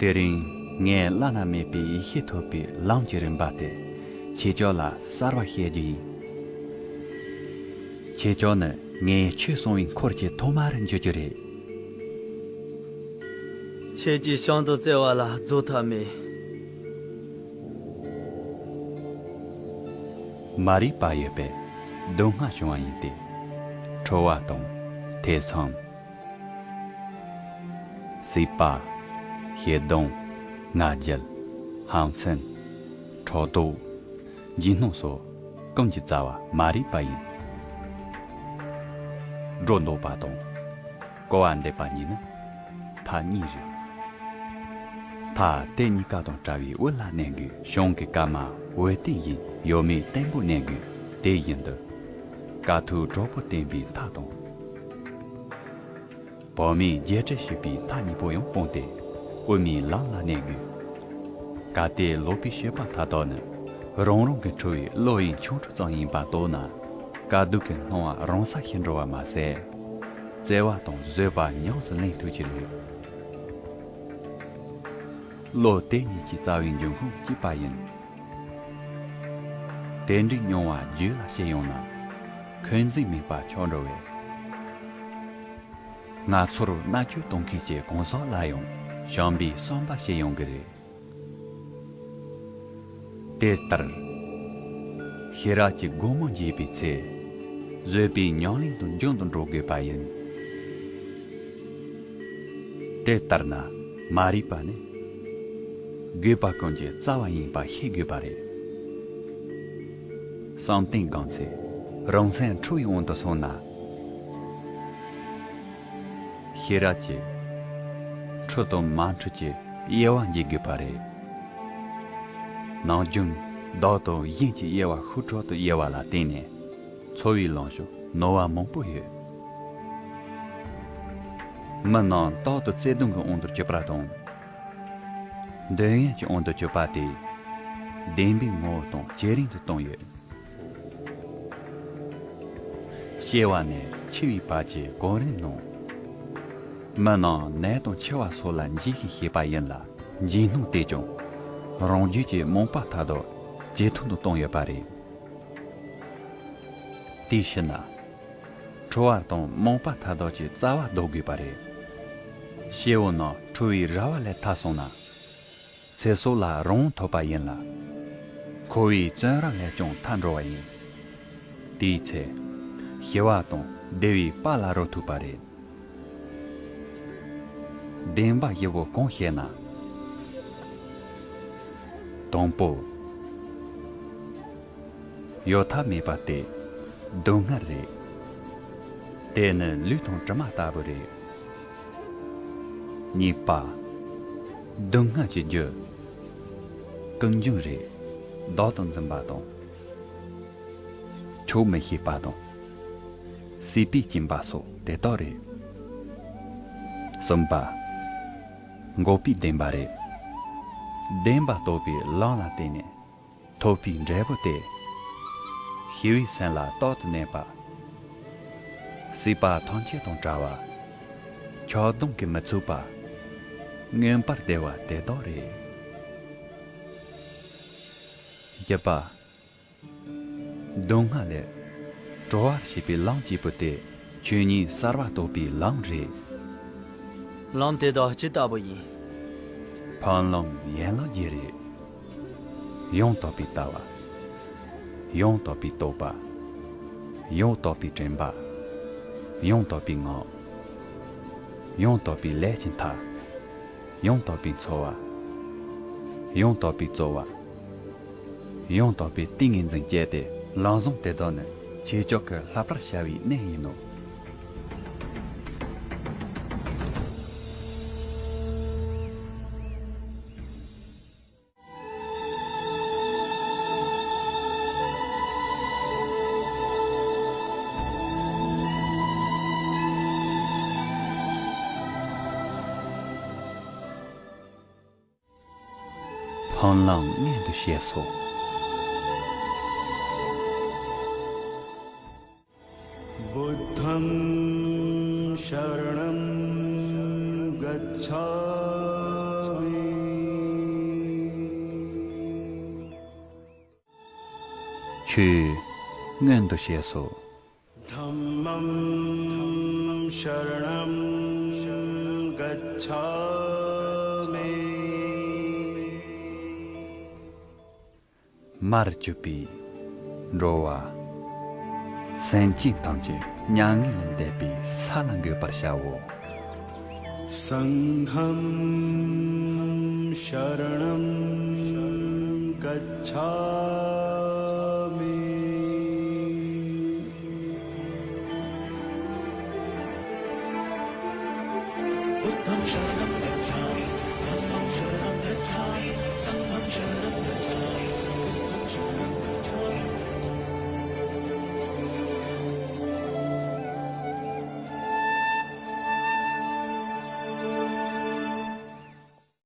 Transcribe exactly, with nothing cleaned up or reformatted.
དེ་རིང་ངས་བླ་ན་མེད་པའི་ཡེ་ཤེས་ཐོབ་པའི་ལམ་གྱི་རིམ་པ་དེ་ཁྱེད་ཅག་ལ་གསར་བ་བཤད་རྒྱུ་ཡིན། ཁྱེད་ཅག་ནི་ངས་ཆོས་གསུང་བའི་འཁོར་གྱི་ཐོག་མ་རུ་འགྱུར་རྒྱུ་རེད། ཁྱེད་ཀྱིས་བྱང་དུ་བཙལ་བ་ལ་རྫོགས་ཐབས་མེད། མ་རིག་པ་ཡོད་པས་སྡུག་བསྔལ་བྱུང་བ་ཡིན་ཏེ། ཁྲོ་བ་དང་ཐེ་ཚོམ། སྲེད་པ། ཞེ་སྡང་། ང་རྒྱལ། ཧམ་སེམས། ཕྲག་དོག་འཇིགས་སྣང་སོགས་ཀུན་གྱི་རྩ་བ་མ་རིག་པ་ཡིན། སྒྲོ་འདོགས་པ་དང་། སྐོར་བ་འདེབས་པ་གཉིས་ནི་མཐའ་གཉིས་རེད། མཐའ་དེ་གཉིས་ཀ་དང་བྲལ་བའི་དབུ་ལ་གནས་དགོས། བྱང་གི་སྐར་མ་འོད་ལྡན་བཞིན་གཡོ་མེད་བརྟན་པོར་གནས་དགོས། དེ་བཞིན་དུ་དཀའ་ཐུབ་གྲོགས་པོ་བསྟེན་པའི་མཐའ་དང་། བུད་མེད་རྒྱས་སྤྲོས་བྱེད་པའི་མཐའ་གཉིས་པོ་ཡང་སྤངས་ཏེ་དབུ་མའི་ལམ་ལ་གནས་དགོས། གལ་ཏེ་ལོག་པའི་སྤྱོད་པ་མཐའ་དག་ནི་རང་རང་གི་ཁྲོ་བའི་བློ་ཡི་ཆུང་འཕྲུལ་ཙམ་ཡིན་པར་རྟོགས་ན། དཀའ་སྡུག་གི་སྣང་བ་རང་སར་ཞི་འགྲོ་བ་མ་ཟད། བརྩེ་བ་དང་བཟོད་པ་ཉམས་སུ་ལེན་ཐུབ་ཀྱི་རེད། བློ་དེ་གཉིས་ཀྱི་རྩ་བའི་འབྱུང་ཁུངས་གཅིག་པ་ཡིན། དེ་འདྲའི་མྱོང་བ་རྒྱུད་ལ་སྐྱེས་ཡོང་ན། འཁོན་འཛིན་མེད་པར་ཆགས་འགྲོ་བས། ང་ཚོར་མནར་གཅོད་གཏོང་མཁན་གྱི་གང་ཟག་ལ་ཡང་བྱམས་པའི་བསམ་པ་སྐྱེ་ཡོང་གི་རེད། དེ་ལྟར། ཤེས་རབ་ཀྱི་སྒོ་མོ་འབྱེད་པའི་ཚེ། བཟོད་པའི་ཉམས་ལེན་དུ་འཇུག་ཏུ་འགྲོ་དགོས་པ་ཡིན། དེ་ལྟར་ན་མ་རིག་པ་ནི་དགོས་པ་ཀུན་གྱི་རྩ་བ་ཡིན་པ་ཤེས་དགོས་པ་རེད། བསམ་གཏན་སྒོམ་ཚེ་རང་སེམས་འཁྲུལ་བའི་དབང་དུ་སོང་ན། ཤེས་རབ་ཀྱིས་འཁྲུལ་དང་མ་འཁྲུལ་གྱི་དབྱེ་བ་འབྱེད་དགོས་པ་རེད། ནམ་རྒྱུན་བདག་དང་གཞན་གྱི་དབྱེ་བ་ཤུགས་དྲག་ཏུ་དབྱེ་བ་ལ་བརྟེན་ནས་འཚོ་བའི་ལངས་ཕྱོགས་ནོར་བ་མང་པོ་ཡོད། མི་རྣམས་རྟག་ཏུ་བརྩེ་གདུང་གི་དབང་དུ་གྱུར་པ་དང་། འདོད་ཡོན་གྱི་དབང་དུ་གྱུར་པ་དེས་བདེན་པའི་ངོ་བོ་དང་ཇེ་རིང་དུ་བཏང་ཡོད། སྐྱེ་བ་ནས་འཆི་བའི་བར་གྱི་གོ་རིམ་ནང་། མི་རྣམས་ནད་དང་འཆི་བ་སོགས་ལ་འཇིགས་ཤིང་ཞེད་པ་ཡིན་ལ། འཇིགས་སྣང་དེས་ཀྱང་རང་རྒྱུད་ཀྱི་རྨོངས་པ་མཐའ་དག་ཇེ་ཐུང་དུ་བཏང་ཡོད་པ་རེད། དེའི་ཕྱིར་ན། ཁྲོ་བ་དང་རྨོངས་པ་མཐའ་དག་གི་རྩ་བ་ཟློག་དགོས་པ་རེད། སྐྱེ་བོ་རྣམས་ཁྲོ་བའི་ར་བ་ལས་ཐར་སོང་ན། ཚེ་སྲོག་ལ་རང་དབང་ཐོབ་པ་ཡིན་ལ། འཁོར་བའི་བཙོན་ར་ལས་ཀྱང་ཐར་འགྲོ་བ་ཡིན། དེའི་ཚེ། ཞི་བ་དང་བདེ་བའི་དཔལ་ལ་རོལ་ཐུབ་པ་རེད། བདེན་པ་བཞི་པོ་གང་ཤེས་ན། དང་པོ། གཡོལ་ཐབས་མེད་པ་སྟེ་སྡུག་བསྔལ་རེད། དེ་ནི་ལུས་དང་གྲིབ་མ་ལྟ་བུ་རེད། གཉིས་པ། སྡུག་བསྔལ་གྱི་རྒྱུ། ཀུན་འབྱུང་རེད། བདག་ཏུ་འཛིན་པ་དང་། ཆོག་མི་ཤེས་པ་དང་། སྲིད་པའི་སྐྱེ་འབའ་སོགས་དེ་དག་རེད། གསུམ་པ། འགོག་པའི་བདེན་པ་རེད། བདེན་པ་རྟོགས་པའི་ལམ་ལ་བརྟེན་ནས། ཐོབ་པའི་འབྲས་བུ་སྟེ། ཞི་བའི་སེམས་ལ་རྟག་ཏུ་གནས་པ། སྲིད་པ་ཐམས་ཅད་དང་བྲལ་བ། ཆགས་སྡང་གིས་མི་ཚུགས་པ། མངོན་པར་བདེ་བ་དེ་དག་རེད། བཞི་པ། སྡུག་བསྔལ་ལས་གྲོལ་བར་བྱེད་པའི་ལམ་གཅིག་པུ་སྟེ། ཆོས་ཉིད་གསར་བ་རྟོགས་པའི་ལམ་རེད། ལམ་དེ་དག་ཇི་ལྟ་བུ་ཡིན། འཕགས་ལམ་ཡན་ལག་བརྒྱད་རེད། ཡང་དག་པའི་ལྟ་བ། ཡང་དག་པའི་རྟོག་པ། ཡང་དག་པའི་དྲན་པ། ཡང་དག་པའི་ངང་། ཡང་དག་པའི་ལས་ཀྱི་མཐའ། ཡང་དག་པའི་འཚོ་བ། ཡང་དག་པའི་རྩོལ་བ། ཡང་དག་པའི་ཏིང་ངེ་འཛིན་བསྐྱེད་དེ། ལམ་བཟང་དེ་དག་ནི་ཁྱེད་ཅག་གི་བསླབ་པར་བྱ་བའི་གནས་ཡིན་ནོ། འཕགས་ལམ་མངོན་དུ་བྱས་སོ། बुद्धं शरणं गच्छामि। ཆོས་མངོན་དུ་བྱས་སོ། धम्मं शरणं गच्छामि། མར་གྱུར་པའི་འགྲོ་བ་སེམས་ཅན་ཐམས་ཅད་མྱ་ངན་ལས་འདས་པའི་ས་ལ་འགོད་པར་བྱའོ། सङ्घं शरणं गच्छामि། बुद्धं शरणं